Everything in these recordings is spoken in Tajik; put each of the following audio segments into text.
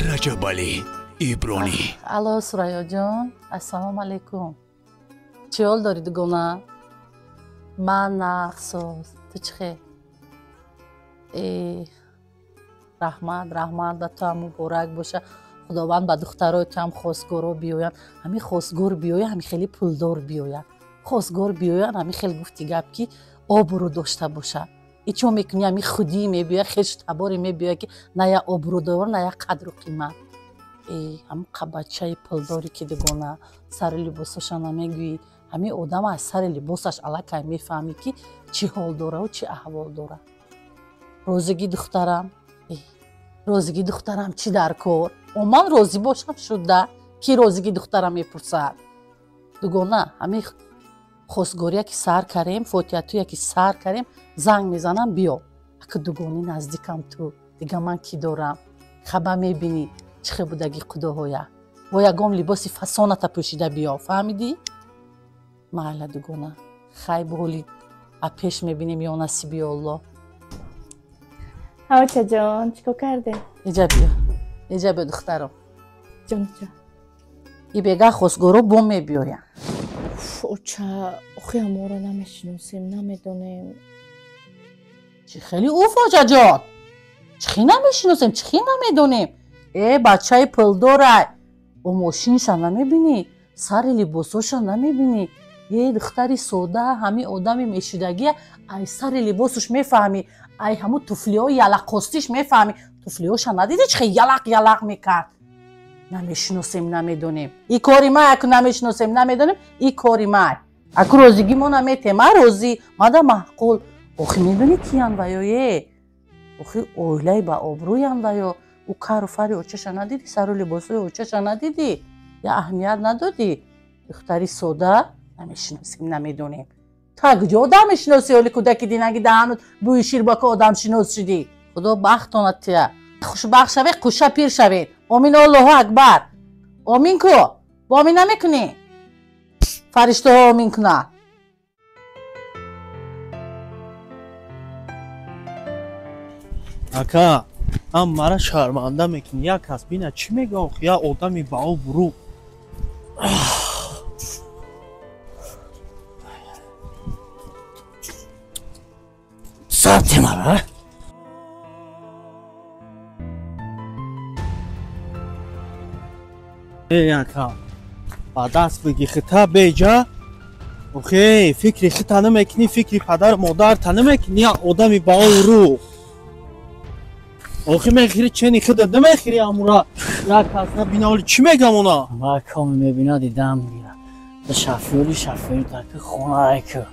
Раҷабалӣ Ибронӣ. Алло, Сурайёҷон, ассалому алайкум. Чӣ ҳол дорӣ, дугона? Ман нағз, ту чӣ хел? Раҳмат, раҳмат, ба ту ҳам муборак боша. Худованд ба духтарои ту ҳам хостгоро биёянд. Ҳамин хостгор биёяд, ҳамин хеле пулдор биёяд. Хостгор биёянд, ҳамин хел гуфти гап ки обрӯ дошта бошад. И чо мекунӣ, ҳамин худӣ мебиёяд, хешу таборе мебиёяд ки на я обрӯ дор, на я қадру қимат. Ҳамин бачаи пулдоре ки дугона сари либосаша намегӯӣ, ҳамин одам аз сари либосаш аллакай мефаҳмӣ ки чӣ ҳол дораву чӣ аҳвол дорад. Розигӣ духтарам, розигӣ духтарам чӣ дар кор? Ман розӣ бошам шуда, ки розигӣ духтарам мепурсад. Дугона, ҳамин хостгория ки сар карем, фотиҳатуя ки сар карем, занг мезанам, биё. Ака дугонӣ наздикам ту, дига ман кӣ дорам? Хаба мебинӣ чӣ хел будаги қудоҳоя. Бо ягон либоси фасоната пӯшида биё, фаҳмидӣ? Майла дугона, хай боҳоли апеш мебинем ё насиби Аллоҳ. Очаҷон, чӣ кор кардем? Иҷа биё, иҷа биё духтаром. Ҷон, ҷон. И бега хостгоро бо мебиёянд. Оча, охи аморо намешиносем, намедонем. Чӣ хеле уф, очаҷон? Чӣ хел намешиносем, чӣ хел намедонем? Бачаи пулдорай. О мошинша намебинӣ, сари либосоша намебинӣ. Духтари сода, ҳамин одами мешидагия, ай сари либосуш мефаҳмӣ, ай ҳамун туфлиҳои ялақостиш мефаҳмӣ. Туфлиҳоша надидӣ чӣ хел ялақ ялақ мекард? Намешиносем, намедонем. И кори май, аку намешиносем, намедонем, и кори май. Аку розигӣ мо наметем, а розӣ, мада маъқул. Охи медонӣ киян ваё, е? Охи оилаи ба обрӯян ваё. Ӯ кару фари очаша надидӣ, сару либосҳои очаша надидӣ? Я аҳамият надодӣ? Духтари сода, намешиносем, намедонем. Та куҷо одам мешиносӣ, оли кӯдаки динаги даҳанут бӯи ширбака одамшинос шудӣ? Худо бахтонад тия. Хушбахт шавед, қуша пир шавед. Омин, Аллоҳу акбар. Омин ку? Бо омин намекунӣ? Фариштаҳо омин кунанд. Ака, ам мара шарманда мекунӣ. Як кас бина чӣ мега охи, як одами ба обрӯ. Сабти мара? Ака, ба даст биги хита беҷа. Охе, фикри хита намекунӣ, фикри падару модарта намекунӣ, як одами ба обрӯ. Охи мехӯри чени хида намехӯри амура. Як кас набина оли чӣ мегам она? Ман коми мебина дидам мегирам. Шафёри шафёри таки хона ку.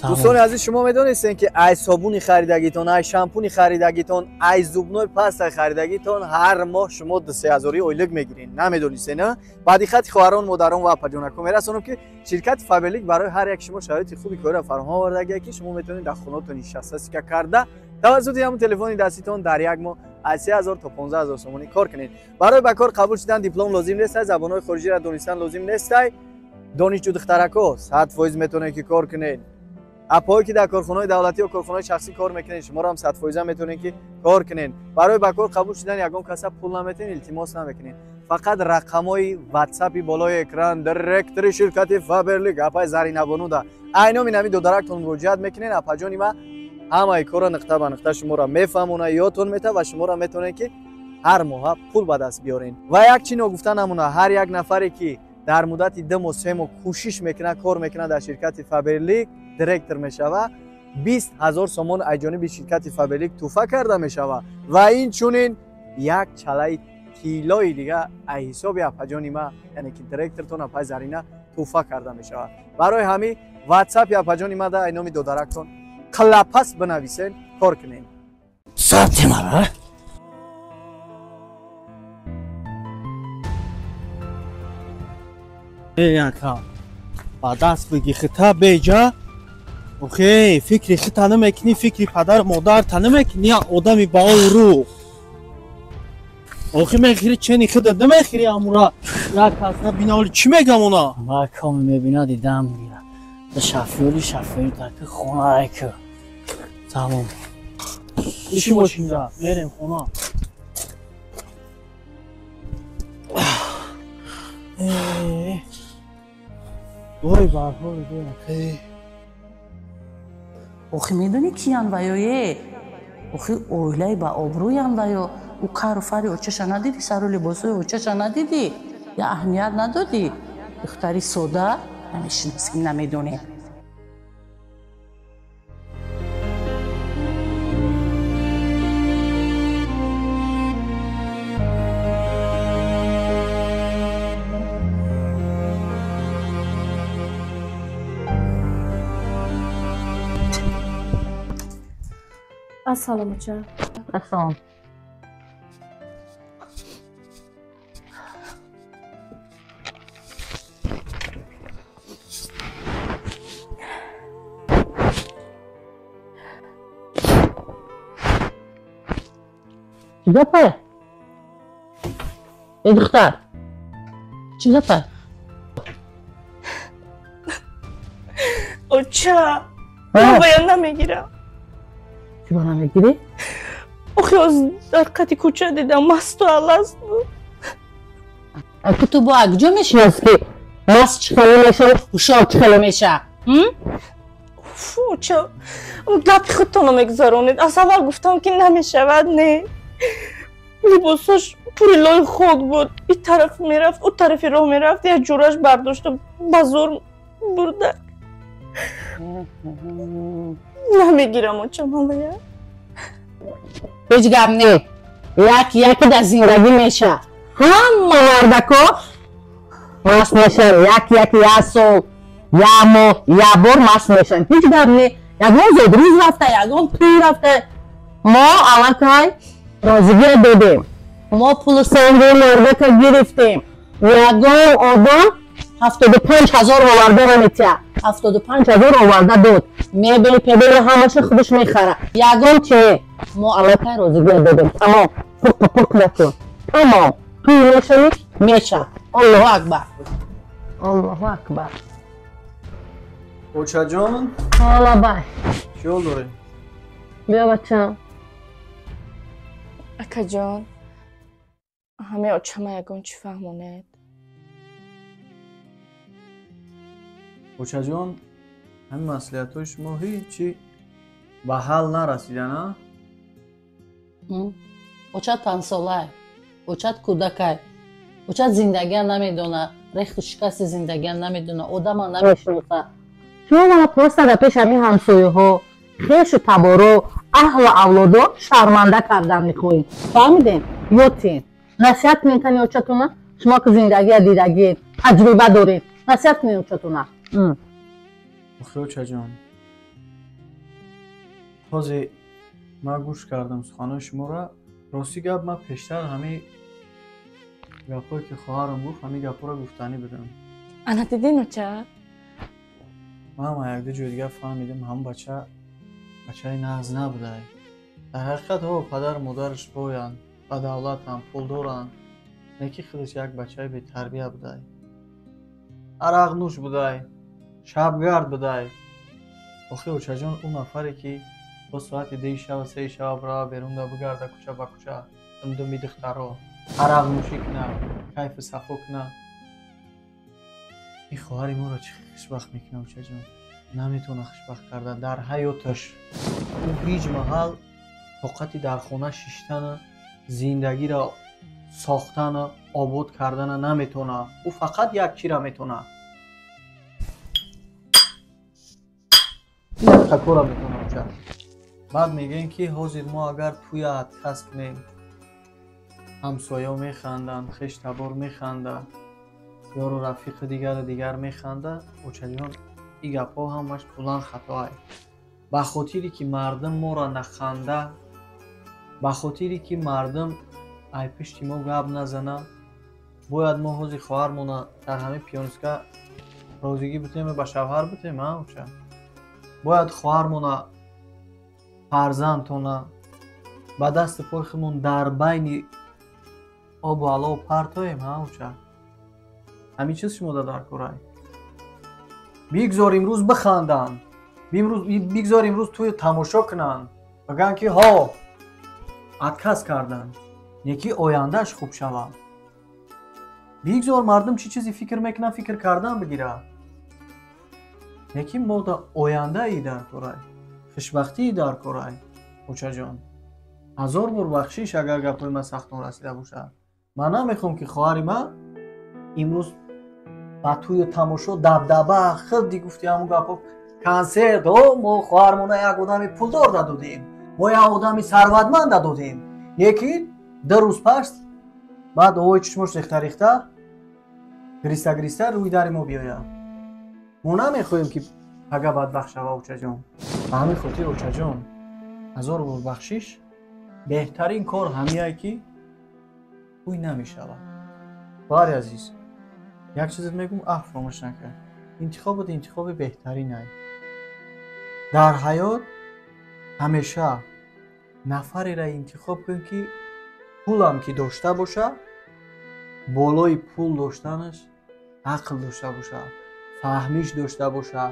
Дӯстони азиз, шумо медонистед ки ай собуни харидагитон, ай шампуни харидагитон, ай зубной паста харидагитон ҳар моҳ шумо 2-3 ҳазори ойлик мегиред. Намедонистед, на? Ба диққати хоҳарон, модарон ва апаҷонакҳо мерасонам ки ширкати Фаберлик барои ҳар як шумо шароити хуби корро фароҳам овардагия ки шумо метавонед дар хонатон нишаста сика карда тавассути ҳамон телефони даститон дар як моҳ аз 3000 то 15000 сомонӣ кор кунед. Барои ба кор қабул шудан диплом лозим нест, забонҳои хориҷиро донистан лозим нест. Донишҷӯ духтаракҳо 100% метавонед ки кор кунед. Апҳое ки дар корхонаҳои давлатӣ ё корхонаҳои шахсӣ кор мекунед, шуморо ҳам 100% метавонед ки кор кунед. Барои ба кор қабул шудан ягон каса пул наметиҳед, илтимос намекунед. Фақат рақамҳои ватсапи болои экран директори ширкати Фаберлик апай Заринабонуда айноми нами додарактон муроҷиат мекунед. Апаҷони ма ҳамаи корро нуқта ба нуқта шуморо мефаҳмона, ёдтон метавад ва шуморо метавонед ки ҳар моҳа пул ба даст биёред. Ва як чи ногуфта намона, ҳар як нафаре ки дар муддати 2 моҳ 3 моҳ кӯшиш мекунад, кор мекунад дар ширкати Фаберлик, директор мешавад, 20000 сомон аз ҷониби ширкати Фаберлик тӯҳфа карда мешавад ва инчунин як чалаи тиллои дига аз ҳисоби апаҷони ма, яъне ки директортон апай Зарина тӯҳфа карда мешавад. Барои ҳамин ватсапи апаҷони ма да ай номи додарактон клапас бинависен, кор кунед. Сабти мара? Ака, ба даст биги хита беҷа. Охе, фикри хита намекунӣ, фикри падару модарта намекунӣ, як одами ба обрӯ. Охи мехӯри чени хида намехӯри амура. Як кас набина оли чӣ мегам она? Ман коми мебина дидам мегирам. Шафёри шафёри таки хона ку. Тамом. Иши мошинда, мерем хона. Вой барҳол охи медонӣ киян ваёе? Охи оилаи ба обрӯян ваё. Ӯ кару фари очаша надидӣ, сару либосҳои очаша надидӣ, я аҳамият надодӣ. Духтари сода намешиносем, намедонем. Ассалом, оча. Ассалом. Чӣ гапа? Эй духтар, чӣ гапа? Оча, ман бояд намегирам. Чӣ ба намегирӣ? Охи оз дар қати кӯча дидам, масту аласт буд. Аку ту бо акҷо мешиносӣ ки маст чӣ хеле меша, ҳушёр чӣ хеле меша? Уф, оча, гапи худтонро мегузаронед. Аз аввал гуфтам ки намешавад, не. Либосаш пури лои хок буд. И тараф мерафт, ӯ тарафи роҳ мерафт, як ҷураш бардошта ба зӯр бурда. Намегирам, оча, малая. Ҳеҷ гап не. Як яке дар зиндагӣ меша. Ҳама мардако маст мешан, як яке як сол, як моҳ, як бор маст мешан. Ҳеҷ гап не. Ягон зодрӯз рафта, ягон тӯй рафта. Мо аллакай розигия додем. Мо пулу санги мардака гирифтем. Ягон одам 75 000 оварда наметиҳад. 75 000 оварда дод. Мебел, пебел ҳамаша худаш мехара. Ягон чи мо аллакай розигия додем. Тамом. Пуқ пуқ накун. Тамом. Тӯй мешавӣ? Меша. Аллоҳу акбар. Аллоҳу акбар. Очаҷон? Ҳола бай. Чӣ ҳол дорӣ? Биё бачам. Акаҷон, ҳамаи очама ягон чӣ фаҳмонед? Очаҷон, ҳамин маслиҳатҳои шумо ҳеҷ чӣ ба ҳал нарасида, на? Очат панҷсолай, очат кӯдакай, очат зиндагиам намедона, рехту шикасти зиндагиам намедона, одама намешиноса. Шумо мана просто дар пеш ҳамин ҳамсояҳо, хешу таборо, аҳлу авлодо шарманда кардан мехоҳед. Фаҳмидем? Ётен. Насиҳат кунед тани очатона, шумо ки зиндагия дидагиед, таҷриба доред. Насиҳат кунед очатона. Охи очаҷон, ҳозир ман гӯш кардам суханои шуморо. Рости гап, ман пештар ҳамин гапҳое ки хоҳарам гуфт, ҳамин гапҳоро гуфтанӣ будам. Ана дидин, оча? Ман ҳам якду ҷои дигар фаҳмидам, ҳамон бача бачаи нағз набудай. Дар ҳақиқат ҳо падару модараш боянд, ба давлатанд, пулдоранд, леки худаш як бачаи бетарбия будай. Арақнӯш будай, шабгард будай. Охи очаҷон, ӯ нафаре ки то соати 2 шава, 3 шава бирава берунда бигарда кӯча ба кӯча, думдуми духтаро, арақнӯшӣ куна, кайфу сафо куна. Ин хоҳари моро чӣ хушбахт мекунад, очаҷон? Наметавона хушбахт карда дар ҳаёташ. Ӯ ҳеҷ маҳал тоқати дар хона шиштана, зиндагиро сохтана, обод кардана наметавона. Ӯ фақат як чиро метавона. Якта кора метавона, оча. Баъд мегӯем ки ҳозир мо агар тӯя отказ кунем, ҳамсояҳо механданд, хештабор механда, ёру рафиқи дигару дигар механда. Очаҷон, ин гапҳо ҳамаш буланд хатоай. Ба хотире ки мардум моро наханда, ба хотире ки мардум ай пишти мо гап назана, бояд мо ҳозир хоҳармона дар ҳамин пиёнска розигӣ бутем, ба шавҳар бутем, а оча? Бояд хоҳармона, фарзандтона ба дасти пои худмон дар байни обу алов партоем, ҳа оча? Ҳамин чиз шумо дар корай. Бигзор имрӯз биханданд, бигзор имрӯз тӯй тамошо кунанд, бигӯянд ки ҳо отказ карданд, неки ояндааш хуб шавад. Бигзор мардум чӣ чизе фикр мекунанд, фикр кардан бигирад. Лекин мо да ояндаи дар корай, хушбахтии дар корай. Очаҷон, ҳазор бор бахшиш, агар гапҳои ман сахтон расида бошад. Ман намехоҳам, ки хоҳари ман имрӯз ба тӯю тамошо, дабдаба, хирди гуфти ҳамун гапҳо, консерт, о мо хоҳармона як одами пулдор дадодем, мо як одами сарватманд дадодем. Лекин 2 рӯз пас баъд овои чишмош рехта рехта, гириста гириста рӯи дари мо биёяд. Мо намехоҳем, ки пага бадбахт шава, очаҷон. Ба ҳамин хотир, очаҷон, ҳазор бор бахшиш. Беҳтарин кор ҳамияе, ки тӯй намешавад. Хоҳари азиз, як чизет мегӯм, аҳ, фаромӯш накард: интихобот интихоби беҳтаринай. Дар ҳаёт ҳамеша нафареро интихоб кун, ки пулам ки дошта боша, болои пул доштанаш ақл дошта боша, фаҳмиш дошта боша,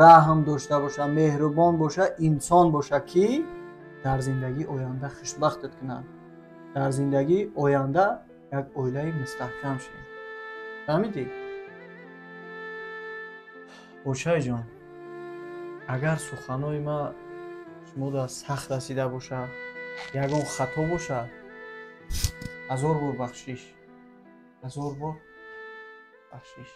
раҳм дошта боша, меҳрубон боша, инсон боша, ки дар зиндагии оянда хушбахтат кунад, дар зиндагии оянда як оилаи мустаҳкам шавед. Фаҳмидӣ, очаҷон? Агар суханои ман шумода сахт расида бошад, ягон хато бошад, ҳазор бор бахшиш, ҳазор бор бахшиш.